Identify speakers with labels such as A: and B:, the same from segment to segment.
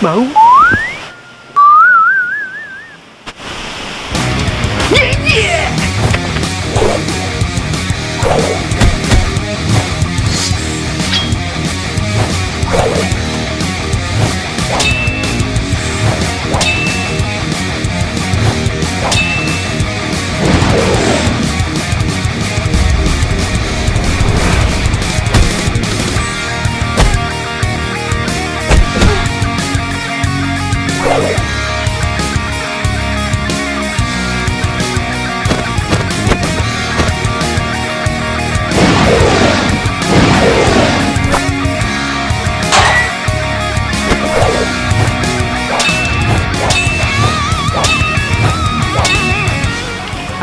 A: Bau.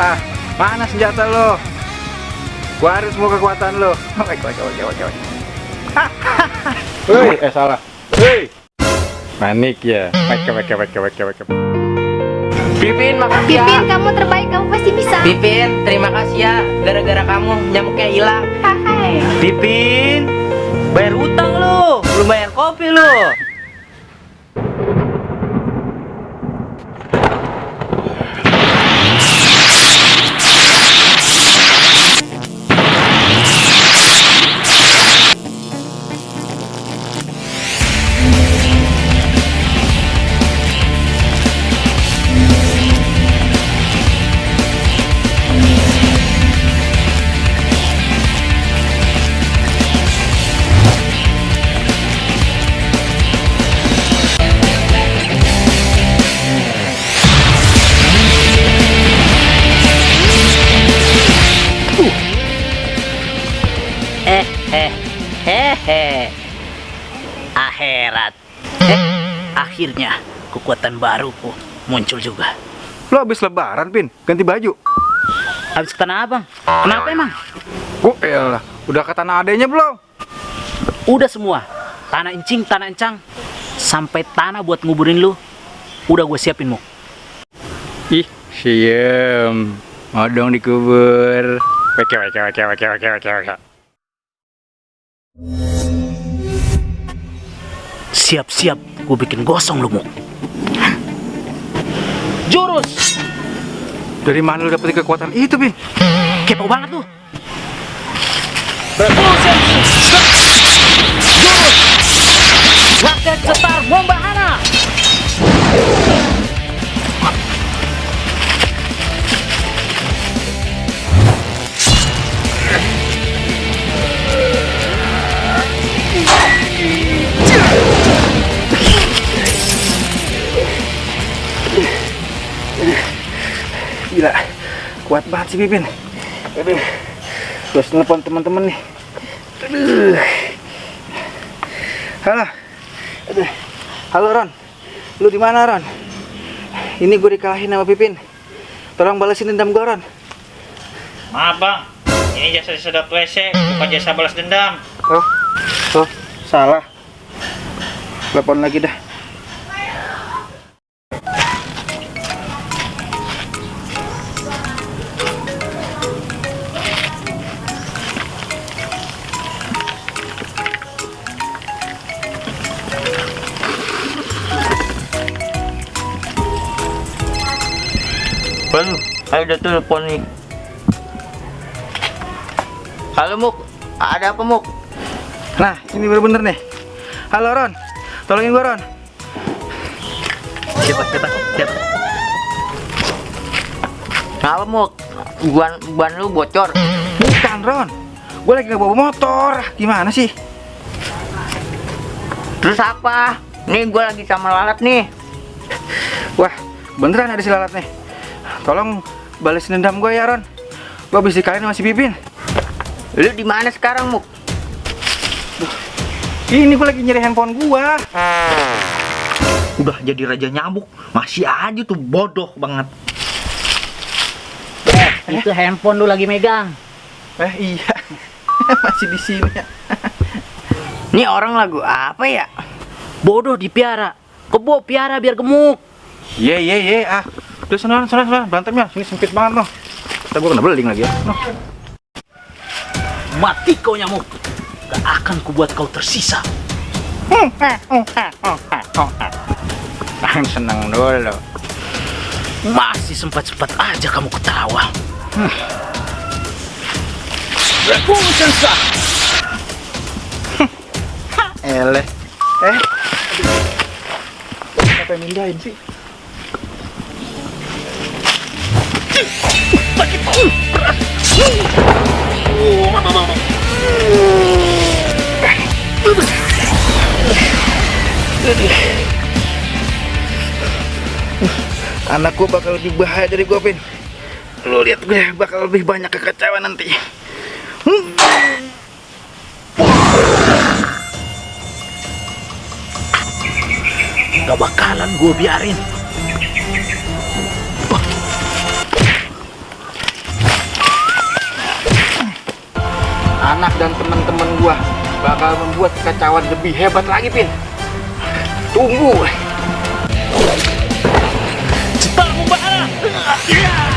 A: Ah, mana senjata lo? Gua harus semua kekuatan lo. Hei, salah. Hei. Panik ya. Wake.
B: Pipin, makasih ya.
C: Pipin, kamu terbaik, kamu pasti bisa.
B: Pipin, terima kasih ya. Gara-gara kamu nyamuknya hilang.
C: Hai.
B: Pipin, bayar utang lu, belum bayar kopi lu. Akhirat. Akhirnya kekuatan baruku muncul juga.
A: Lo habis lebaran, Pin. Ganti baju.
B: Habis ke Tanah Abang. Kenapa emang?
A: Oh, elah. Udah ke tanah adenya belum?
B: Udah semua. Tanah incing, tanah encang, sampai tanah buat nguburin lu. Udah gue siapin, Mu.
A: Ih, siem. Mau dong dikubur. Wake.
B: Siap-siap, gue bikin gosong lu, Mu. Jurus!
A: Dari mana lu dapetin kekuatan itu, Pin?
B: Kepo banget lu. Revolution! Jurus! Raket Cetar Bombahana!
A: Gila, kuat banget sih Pipin. Aduh, terus telepon teman-teman nih. Aduh. Halo. Aduh. Halo Ron. Lu di mana Ron? Ini gue dikalahin sama Pipin. Tolong balesin dendam gue Ron.
D: Maaf bang, ini jasa sedot WC, bukan jasa balas dendam.
A: Oh, salah. Telepon lagi dah.
D: Bang, ayo udah telepon nih. Halo Muk, ada apa Muk?
A: Nah, ini bener-bener nih. Halo Ron, tolongin gue Ron.
D: Siapa? Kenapa Muk? Ban lu bocor.
A: Bukan Ron, gue lagi nggak bawa motor. Gimana sih?
D: Terus apa? Nih gue lagi sama lalat nih.
A: Wah, beneran ada si lalat nih. Tolong balesin dendam gue ya Ron. Gue habis dikalahin sama si Pipin.
D: Lu di mana sekarang Muk?
A: Ini gue lagi nyari handphone gue.
D: Udah jadi raja nyamuk, masih aja tuh bodoh banget.
B: Itu handphone lu lagi megang.
A: Iya. Masih di sini.
D: Ini orang lagu apa ya?
B: Bodoh dipiara. Kebo piara biar gemuk.
A: Iya. Ah, udah sana berantemnya. Sini sempit banget loh. Kita gue kena beling lagi ya. Noh.
B: Mati kau nyamuk. Gak akan kubuat kau tersisa.
A: Senang dulu.
B: Masih sempat-sempat aja kamu ketawa.
A: Eleh. Siapa yang mindahin sih? Anak gua bakal lebih bahaya dari gua, Pin. Lu lihat gue bakal lebih banyak kekacauan nanti.
B: Gak bakalan gue biarin.
A: Anak dan teman-teman gua bakal membuat kekacauan lebih hebat lagi, Pin. Tunggu.
B: Cepat membara.